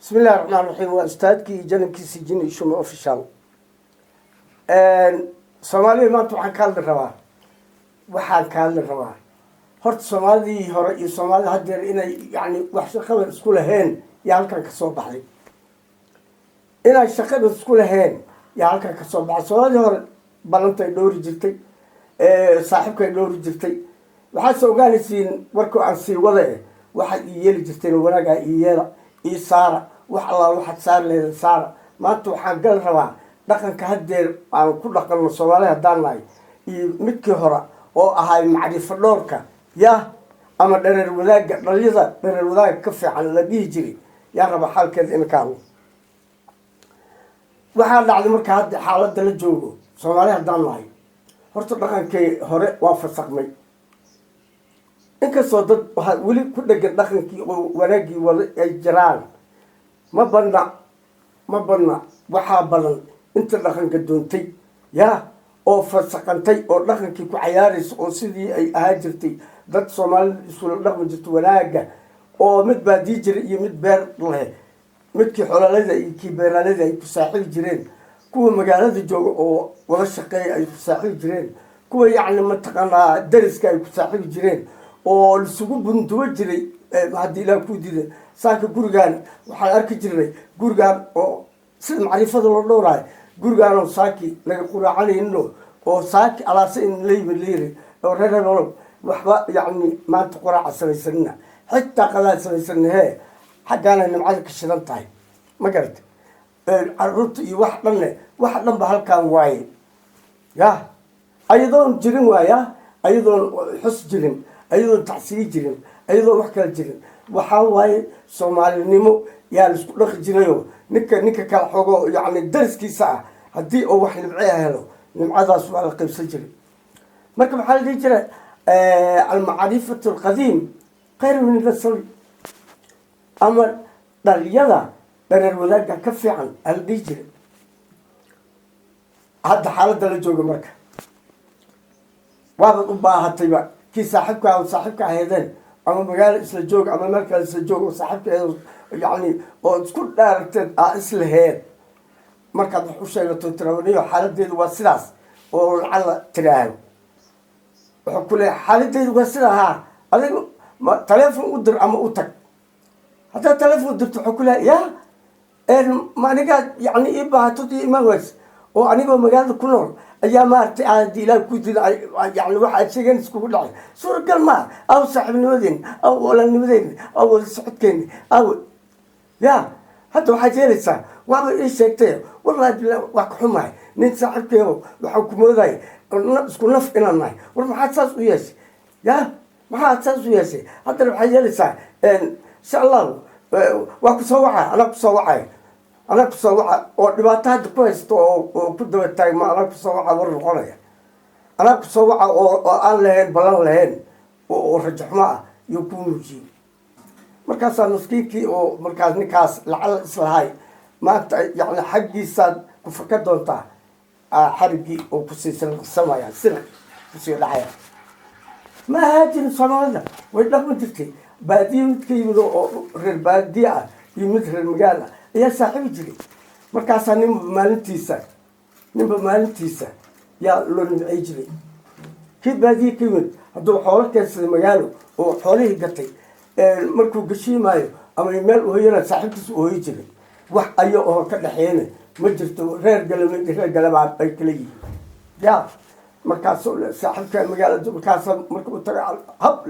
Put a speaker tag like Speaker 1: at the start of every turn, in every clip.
Speaker 1: Bismi illahi raxmaan raxiim. Waa ustaadkii iyo janabkiisii Jini Shume Official. Soomaalida maanta waxaan ka hadli rabaa horta Soomaalidii hore iyo Soomaalida haddeer inay yani wax shaqada isku laheen yaa halkan ka soo baxday. Inay shaqada isku laheen yaa halkan ka soo baxday. Soomaalidii hore ballantay dhowri jirtay, saaxiibkay dhowri jirtay. Waxaad se ogaanaysiin warka aan sii wada eh, waxaad ii yeeli jirteen wanaagaa ii yeela, ii saara wax allaal waxaad saari laheyd saara. Maanta waxaan gal rabaa dhaqanka haddeer aan ku dhaqanno Soomaali haddaan nahay iyo midkii hore oo ahay macrifo dhoorka yah ama dhareer wadaagga, dhalinyada dhareer wadaagga ka fiican la dhihi jiray. Yaa raba xaalkeeda in ka hadlo. Waxaa dhacday marka hadda xaaladda la joogo Soomaali haddaan nahay, horta dhaqankii hore waa fasaqmay, inkastoo dad waxaa weli ku dhegan dhaqankii oo wanaaggii wada ay jiraan. Ma badna, ma badna. Waxaa badan inta dhaqanka doontay ya oo fasaqantay oo dhaqankii ku cayaaraysa oo sidii ay ahaa jirtay dad Soomaalida iskula dhaqmi jirta wanaagga, oo mid baadii jiray iyo mid beer leh, midkii xolaalada iyo kii beeraalada ay ku saaxibi jireen, kuwa magaalada jooga oo wada shaqeeya ay ku saaxibi jireen, kuwa yacni mataqaanaa dariska ay ku saaxibi jireen oo laisugu bundubo jiray. Haddii Ilaah ku diiday, saaka gurigaan waxaan arki jirnay gurigaan oo sida macrifada loo dhowraayo, gurigaanoo saaki laga quraacanayno oo saaki alaase in la yimid layiri oo reer hebelo waxba yacni maanta quraaca samaysanina, xitaa qadaad samaysanina, hee xaggaana nimcada ka shidan tahay. Ma garata? Caruurta iyo wax dhanne, wax dhan ba halkaan waaye ya, ayadoon jirin waaya, ayadoon xus jirin, ayadoon tacsiye jirin, ayadoon wax kala jirin. Waxaa waaye Soomaalinimo yaa laisku dhaqi jirayo. Ninka kala xogo yani dariskiisa ah, haddii uu wax nimce helo, nimcadaas waa la qaybsan jiray. Marka maxaa la dhihi jiray? Almacrifatu alqadiim khayr min nasabi, ama dhalinyada dhareer wadaagga ka fiican aa la dhihi jiray. Hadda xaaladda la jooga marka waabaad u baahatayba kii saaxiibkaa saaxiibka ahaydeen, ama magaalo isla joog ama meel kale isla joog oo saaxiibka aheed, yani oo isku dhaaragteed aa islaheed, markaad wax u sheegato tirawaniyo xaaladeedu waa sidaas oo lacala tiraaho, wuxuu ku leeyahay xaaladeedu waa sidaa. Haa, adiga ma taleefon u dir ama u tag. Haddaad taleefon u dirto, wuxuu ku leeyahay: "Ya, ma anigaa yani ii baahato iyo imaan ways oo anigoo magaalada ku nool ayaa maaragtay haddii Ilaah ku dida yani waxa aad sheegeen iskugu dhacay? Suuragal maa. Aw saaxiibnimadeen, aw walaalnimadeen, aw wada socodkeen, aw ya hadda waxaad yeelaysaa waaba ii sheegtay. Wallahi billah, waa ka xumahay nin saaxiibkeego waxaan ku moodahay isku naf inaan nahay. War maxaad saas u yeeshay? Ya, maxaad saas u yeeshay?" Haddana waxaad yeelaysaa, insha Allahu waa kusoo waca, anaa kusoo wacay, anaa kusoo waca oo dhibaato hadda ku haysto oo ku daba taagma, anaa kusoo waca war noqonaya, anaa kusoo waca oo aan lahayn ballan lahayn oo rajaxumo ah iyo kuu muujiyey. Markaasaa maskiinkii oo markaas ninkaas lacal islahay maanta yani xaggiisaad ku faka doontaa, xarigii oo kusii silsamaya, sila kusii dhacaya. Ma ahaa jirin. Soomaalida way dhaqmi jirtay. Baadiye mid ka yimid oo reer baadiye ah iyo mid reer magaal ah ayaa saaxiibi jiray. Markaasaa ninba maalintiisa yaa loo nimcay jiray. Kii baadiye ka yimid hadduu xoolo keensaday magaalo oo xoolihii gatay, markuu gashiimaayo ama meel uhoyana, saaxiibkiisa uhoyi jiray. Wax ayo oo ka dhexeeyna ma jirto. Reer galame, reer galabaa ay kala yihiin ya. Markaas saaxiibka magaalada, markaasa marka u taga hab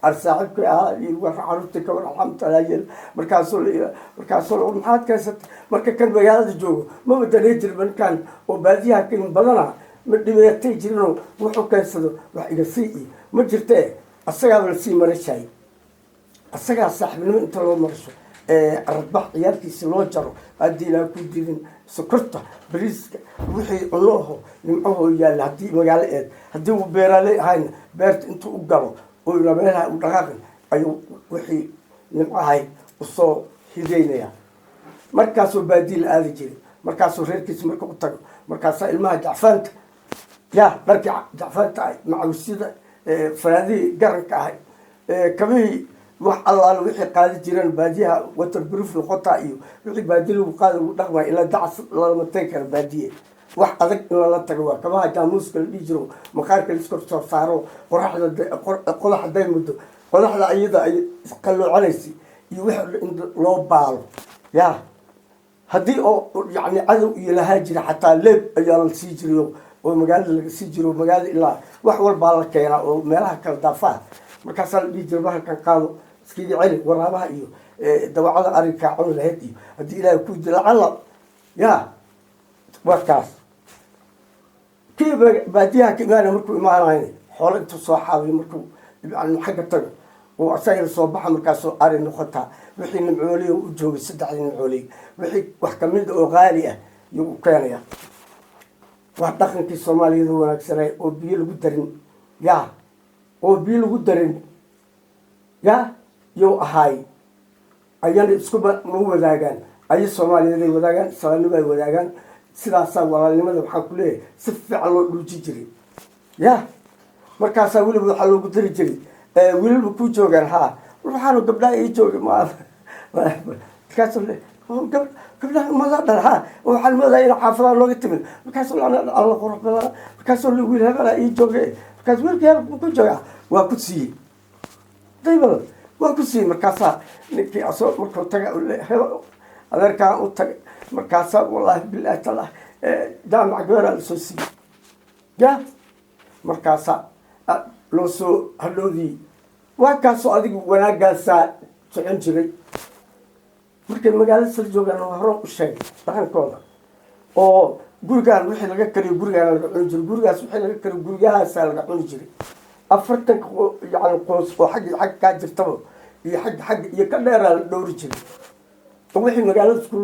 Speaker 1: ar saaxiibka ahaa iyo war caruurta ka war, alxamdulilah yel. Markaasuu maxaad keensatay? Marka kan magaalada joogo maba danay jirin ninkan oo baadiyaha ka badana, ma dhibaatay jirinoo wuxuu keensado wax iga sii iyo ma jirtee. Asagaaba lasii marashaay, asagaa saaxiibnimo inta loo marasho, aradbax ciyaalkiisa loo jaro, haddii Ilaah ku diidin sokorta, bariiska, wixii cunoho nimcahoo yaalla. Haddii magaalo eed, haddii uu beeraaley ahayna, beerta intuu u galo oo ila meelaha u dhaqaaqin ayuu wixii nimcahay usoo hideynaya. Markaasuu baadiyi la aadi jiray, markaasuu reerkiisa marka u tago, markaasaa ilmaha jacfaanta ya dharkii jacfaanta ahay, macawisyada, fanaadihii garanka ahay, kabihii. Wax allaale wixii qaadi jireen baadiyaha, waterproof noqotaa iyo wixii baadiye lagu qaadi, lagu dhaqmaya, ilaa dacas lalama tagi kara baadiye. Wax adag in lala tago waa kabaha jaamuuska la dhihi jiro, maqaarka laiskor soo saaro, qoraxda qodax hadday muddo, qodaxda iyada ay isqalloocanaysa iyo wix in loo baalo. Ya haddii oo yani cadow iyo lahaa jira, xataa leeb ayaa la sii jirayo oo magaalada laga sii jiro. Magaalada ilaa wax walbaa la keenaa oo meelaha kala daafaha. Markaasaa la dhihi jira, bahalkan qaado, iskaga celi waraabaha iyo dawacada arrinkaa cuni lahayd. Iyo haddii Ilaahay ku lacala ya waa kaas kii baadiyaha ka imaanaya. Markuu imaanayo, xoolo intuu soo xaabiyo, markuu yani xagga tago oo asagana soo baxa, markaasoo ari noqotaa wixii nimcooley u joogay, saddexdii nimcooley wixii wax kamida oo qaali ah yuu u keenaya. Waa dhaqankii Soomaaliyada wanaagsanay oo biyo lagu darin, ya oo biyo lagu darin ya yuu ahaay. Ayana iskuba ma wadaagaan, aya Soomaaliyeed ay wadaagaan, islaamnimo ay wadaagaan. Sidaasaa walaalnimada waxaan ku leeyahay si fiican loo dhuuji jiray. Ya markaasaa weliba waxaa loogu dari jiray, wiilalba ku joogaan. Ha, waxaanu gabdhaha ii joogay ma markaas gabdhaha madaa dhal. Ha, waxaan moodaa in xaafadaha looga timid. Markaas alla qurux badan. Markaasoo wiil hebelaa ii joogay. Markaas wiilka hebel ku jooga waa ku siiyey, daybal waa ku siiyey. Markaasaa ninkii asoo markuu taga, hebel adeerkaan u tagay. Markaasaa wallaahi bilahi talah jaamac gabaraa lasoo siiyey. Ya markaasaa loo soo hadhoodii waa kaasoo adigu wanaagaasaa socon jiray. Markay magaalada sal joogaan, waa hore u sheegay dhaqankooda oo gurigaan wixii laga kariyo gurigaana laga cuni jiray, gurigaas wixii laga kariyo guryahaasaa laga cuni jiray. 40-ka yani qoos oo xagga xagga kaa jirtaba iyo xagga xagga iyo ka dheeraa la dhowri jiray. Oo wixii magaalada isku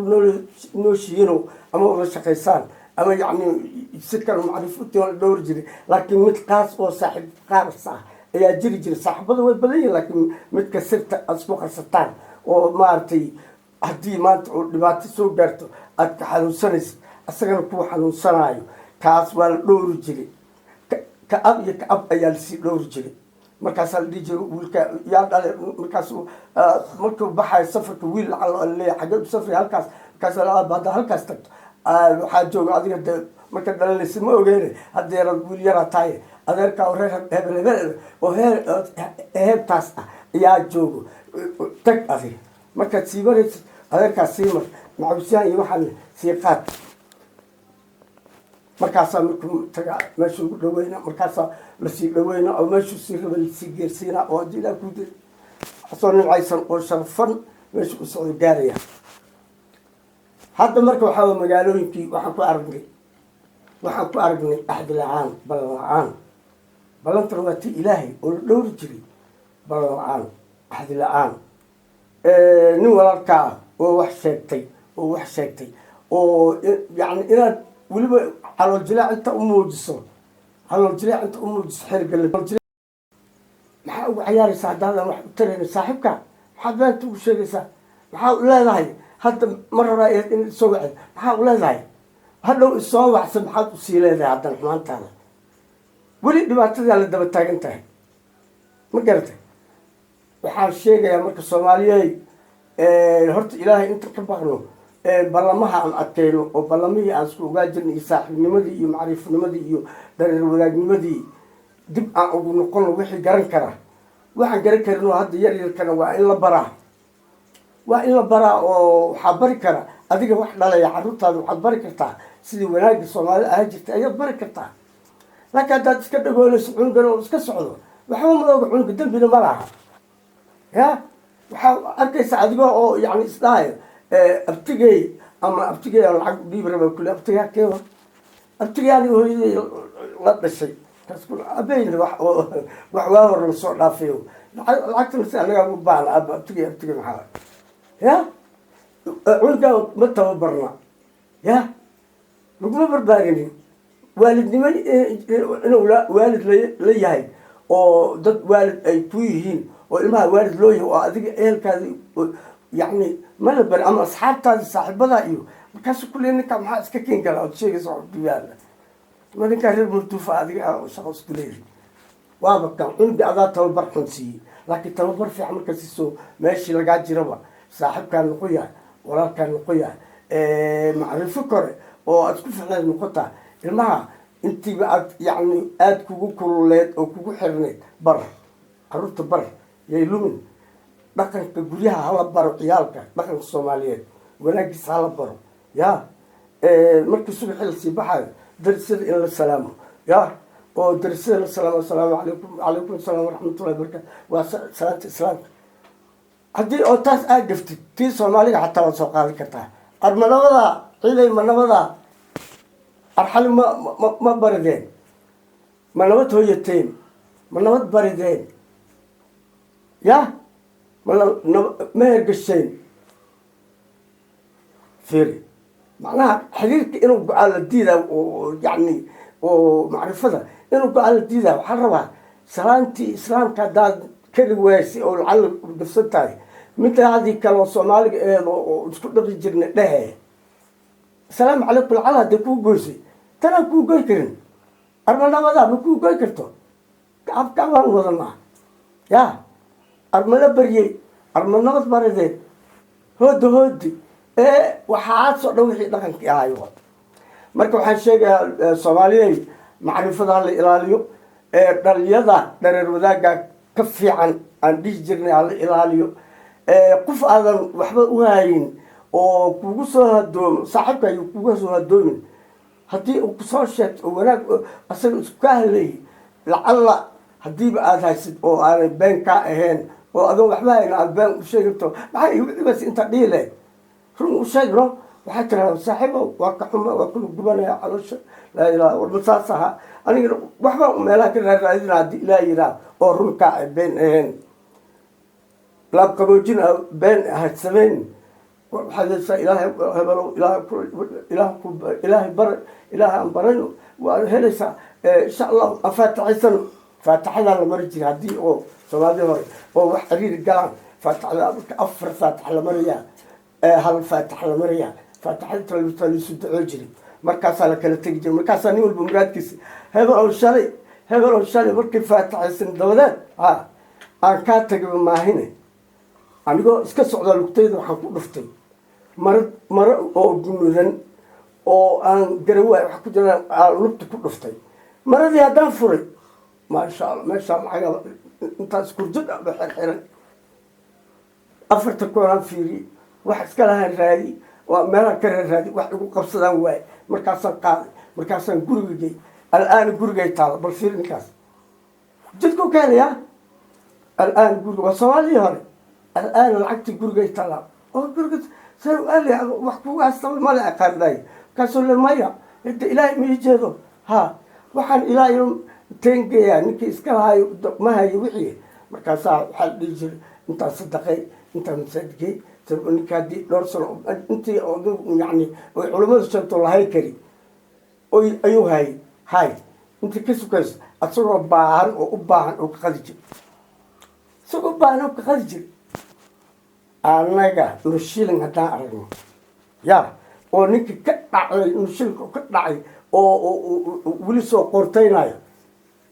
Speaker 1: nooshihiino ama wada shaqaysaan ama yacni si kale macrifuti la dhowri jiray. Laakiin mid qaas oo saaxiib qaas ah ayaa jiri jiray. Saaxiibada way badan yihin, laakiin midka sirta aada isku qarsataan oo maaragtay haddii maanta oo dhibaato soo gaarto aad ka xanuunsanaysid, isagana kuwa xanuunsanaayo, kaas waa la dhowri jiray. Ka ab iyo ka ab ayaa lasii dhowri jiray. Markaasaa la dhihi jiray, wiilka yaa dhale. Markaas markuu baxayo safarka, wiil lacal leeyahay, xagee u safri? Halkaas. Markaas haddaa halkaas tagto, waxaa jooga adiga de marka dhalanaysa ma ogeyne, haddeerad wiil yaraa tahay, adeerkaa oo reer hebel hebel oo heer heebtaas ah ayaa joogo, tag adiga. Markaad sii maraysid, adeerkaas sii mar, macawsyahan iyo waxaan sii qaad. Markaasaa markuu taga meesha ugu dhaweyna, markaasaa lasii dhaweyna oo meeshuu sii raba lasii geersiina, oo haddii Ilaah ku dil asoo nimcaysan oo sharfan meesha u socdo gaaraya. Hadda marka waxaa way magaalooyinkii waxaan ku aragnay axdi la-aan, ballan la-aan. Ballantana waa ti Ilaahay oo la dhowri jiray. Ballan la-aan, axdi la-aan, nin walaalkaa ah oo wax sheegtay oo yani inaad weliba calool jilaac inta u muujiso, calool jilaac inta u muujiso, xergale maxaa ugu cayaaraysaa? Haddaadan wax u tarayna saaxiibka, maxaad beenta ugu sheegaysaa? Maxaa u leedahay hadda mar horaa in isoo wacd? Maxaa u leedahay hadhow isoo wacsan? Maxaad usii leedahay haddana xumaantaada? Weli dhibaatadaa la daba taagan tahay, ma garatay? Waxaan sheegayaa marka, Soomaaliyey, horta Ilaahay inta ka baqno, ballamaha aan adkeyno oo ballamihii aan isku ogaa jirnay iyo saaxiibnimadii iyo macriifnimadii iyo dareer wadaagnimadii dib aan ugu noqono. Wixii garan kara, waxaan garan karin oo hadda yar yarkana waa in la baraa, waa in la baraa. Oo waxaa bari kara adiga wax dhalaya carruurtaada. Waxaad bari kartaa sidii wanaagga Soomaalida ahaan jirtay ayaad bari kartaa. Laakiin haddaad iska dhagoonayso cunugan oo iska socdo, waxba ma oga cunuga, dembina ma laha. Ya waxaa arkaysa adigoo oo yani isdhahayo abtigey ama abtigey aan lacag dhiibi raba kule. Abtigaa keewa? Abtigey aniga hooyaday la dhashay abeyn wax waa hor lasoo dhaafayo. Lacagta mase anagaa u baahna aba abtigey? Abtigey maxaa? Ya cunugaa ma tababarna, ya laguma barbaarinin waalidnimo inuu waalid la yahay oo dad waalid ay ku yihiin oo ilmaha waalid loo yahay oo adiga ehelkaadi yani ma la bari ama asxaabtaadi, saaxiibadaa iyo markaasu kule ninkaa maxaa iska keen kara ood sheegaysa wax duyaala ma ninkaa reer Murduufa adiga shaqo isku leeyihi. Waaba kan cunuga adaa tababar xun siiyey. Laakiin tababar fiican marka siiso, meeshii lagaa jiraba saaxiibkaa noqon yahay, walaalkaa noqon yahay, macrifo kore oo aad isku ficneed noqotaa. Ilmaha intiiba aad yacni aada kugu kululeed oo kugu xirneyd bar, caruurta bar, yay lumin. Dhaqanka guryaha hala baro ciyaalka, dhaqanka Soomaaliyeed wanaagiisa hala baro. Ya, markii subaxii lasii baxayo, darisada in la salaamo, ya, oo darisada la salaamo, "Asalaamu calaykum." "Calaykum asalaam waraxmatullahi barakatu." Waa salaanta Islaamka. Haddii oo taas aad gaftid, tii Soomaaliga xataa waad soo qaadan kartaa. Armanabada ciiday, manabada arxali, ma barideen? Ma nabad hooyateen? Ma nabad barideen? Ya, ma hergasheen? Fiiri, macnaha xiriirka inuu go-aan la diidaa oo yacni oo macrifada inuu go-aan la diidaa. Waxaa la rabaa salaantii Islaamka haddaad kari waaysi oo lacalla gafsan tahay, midaadii kale oo Soomaaliga eed oo isku dhaqi jirnay dhehe, "Asalaamu calaykum." Lacala hadday kuu goysay, tanaan kuu goy karin. Armanabadaa ma kuu goy karto. Gacab gacbaan wadanaa. Ya, armana baryey, armanabad barideed, hooda hoodi ee waxaasoo dhan wixii dhaqankii ahaay. Marka waxaan sheegayaa, Soomaaliyey, macrifada hala ilaaliyo, dhalinyada dhareer wadaagga ka fiican aan dhihi jirnay hala ilaaliyo. Qof aadan waxba u hayin oo kugu soo hadoomo, saaxiibka ayuu kuga soo hadoomin. Haddii uu kusoo sheegto oo wanaag asaga isku kaa hadleeyay, lacalla haddiiba aada haysid oo aanay been kaa ahayn, oo adoon waxba hayn aada been u sheegto, maxaa igu dhibaysa intaa dhihi lahayd? Run u sheegno. Waxaa tirahdaa, "Saaxiibow, waa ka xuma, waa kula gubanaya caloosha." Laa ilaha warba saas ahaa. Anigana waxbaan meelaha ka raaraadina haddii Ilaah yiraa oo run kaa ay been ahayn, laabqaboojin a been ahayd samayn. Waxaad leesaa, "Ilaahay hebelow, ilaah ku ilaah ku Ilaahay bara, Ilaahay aan barayno." Waad helaysaa, insha Allah. Aan faatixaysano. Faatixadaa la mari jira haddii oo Soomaalidii hore oo wax ciriiri galaan. Faatixada marka afar faatix la marayaa, hal faatix la marayaa, faatixada liisu ducoo jiray. Markaasaa la kala tegi jiray. Markaasaa nin walba muraadkiisa, hebel oo shalay, hebel oo shalay markii faatixaysan dabadeed, ha aan kaa tagaba maahine. Anigoo iska socdaa lugtayda waxaan ku dhuftay maro, maro oo gunudan oo aan garawaay wax ku jiraan aan lugta ku dhuftay. Maradii haddaan furay, maasha Allah, meeshaa lacaga intaas kurjad aba xirxiran. Afarta koonaan fiiriyey, wax iska lahaan raadi, waa meelaha ka raadi, wax igu qabsadaan waaye. Markaasaan qaaday, markaasaan guriga gey. Al-aana gurigay taala. Bal fiir, ninkaas jidkuu ka helayaa al-aan guriga. Waa Soomaalidii hore. Al-aana lacagtii gurigay taala oo guriga saan u aalaya, wax kugu haystaba male aqaanay. Markaasuu le, "Maya, hada Ilaahay ma ii jeedo." Ha, waxaan Ilaahay teengeeyaa ninkii iska lahayo ma hayo wixii. Markaasaa waxaa la dhihi jiray, intaan sadaqay, intaan masaajidkey. Ninka haddii dhowr sano intii yani oy culimadu sheegto lahay kari oy ayuu hayay hay intii ka sukayso, asagoo baahan oo u baahan oo ka qadi jir, isagoo baahan oo ka qadi jir. Annaga nushilin haddaan aragno, ya, oo ninkii ka dhacay nushilinka ka dhacay oo weli soo qortaynayo,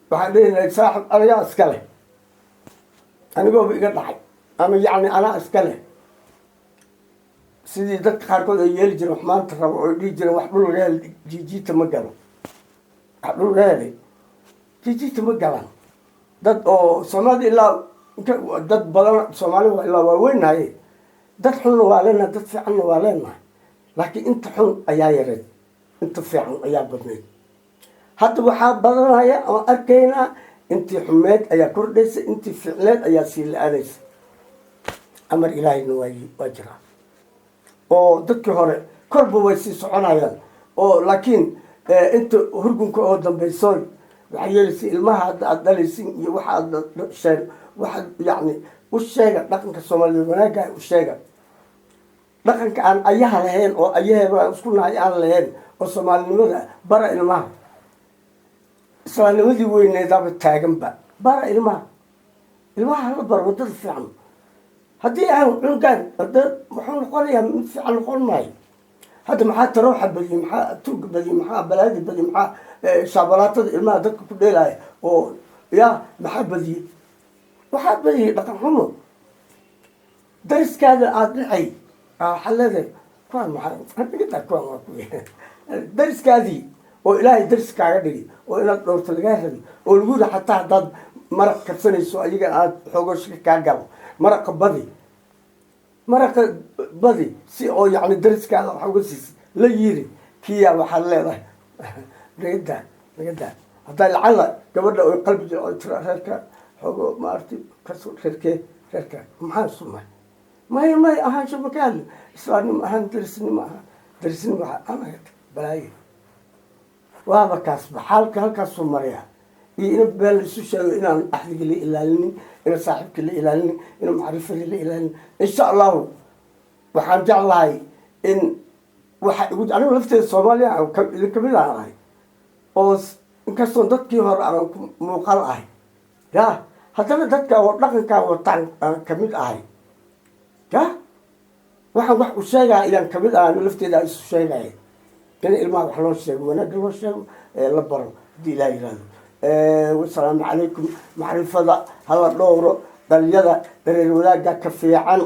Speaker 1: waxaan leeyahay, "Saaxib, anigaa iska leh, anigooba iga dhacay," ama yacni anaa iska leh. Sidii dadka qaarkood ay yeeli jireen, wax maanta rabo oo dhihi jireen, "Wax dhul laga helay jiijiita ma galo." Wax dhul laga helay jiijiita ma galaan. Dad oo Soomaalida ilaa dad badan, Soomaali waa ilaa waaweynahaye, dad xunna waa leenahay, dad fiicanna waa leenahay, laakiin inta xun ayaa yareed, inta fiican ayaa badnayd. Hadda waxaa badanaya oo arkaynaa intii xumeed ayaa kordhaysa, intii fiicneed ayaa sii la-aanaysa. Amar Ilaahayna waa jiraa oo dadkii hore korba way sii soconayaan oo laakiin inta hurgunka oo dambaysoy waxaa yeelaysa ilmaha hadda aada dhalaysin iyo waxa aada dhasheen, waxaad yacni u sheega dhaqanka Soomaaliyeed wanaagga u sheega, dhaqanka aan ayaha lahayn oo ayaheeba aan isku nahay aan lahayn oo Soomaalinimada bara ilmaha. Islaamnimadii weyneedaaba taaganba bara ilmaha. Ilmaha hala baro waddada fiican. Haddii aan cunugaan hada wuxuu noqonayaa mid fiican noqon maayo. Hadda maxaa tarooxa badiyey? Maxaa tuuga badiyey? Maxaa balaadi badiyey? Maxaa shaabalaatada ilmaha dadka ku dheelaya oo ya maxaa badiyey? Waxaa badiyay dhaqan xumo. Dariskaada aada dhacay, waxaad leedahay, "Kuwaan maxaa dhigata? Kuwaan waa kuwi." Dariskaadii oo Ilaahay daris kaaga dhigi oo inaad dhowrto lagaa rabi oo lagu yidhi, xataa haddaad maraq karsanayso, ayaga aada xoogo shika kaa galo, maraqa badi, maraqa badi, si oo yacni dariskaada wax uga siisa la yiri. Kiyaa waxaad leedahay, "Naga daa, naga daa." Haddaa lacala gabadha oy qalbi jiro tira, "Reerka xoogo maaragtay kaso." "Reerkee? Reerka maxaa sumay?" "Maya, maya, ahaansho ma ka hadli, islaamnimo ahaan, darisnimo ahaan, darisnimo waxaa anaga balaayo." Waaba kaasba xaalka halkaasuu maraya. Iyo ina been la isu sheego, inaan axdiga la ilaalinin, ina saaxiibka la ilaalinin, ina macrifadii la ilaalinin. Insha Allahu waxaan jeclahay in waxa igu anigu lafteeda Soomaaliya idin kamid aan ahay, oo inkastoo dadkii hore aan ku muuqaal ahay, ya haddana dadka oo dhaqankaa wataan aan kamid ahay. Ya waxaan wax u sheegaya ayaan kamid ah. Anigu lafteeda isu sheegaya in ilmaha wax loo sheego, wanaagga loo sheego, ee la baro, haddii Ilaah yihahdo. Wasalaamu calaykum. Macrifada hala dhowro, dhalyada dareer wadaagga ka fiican.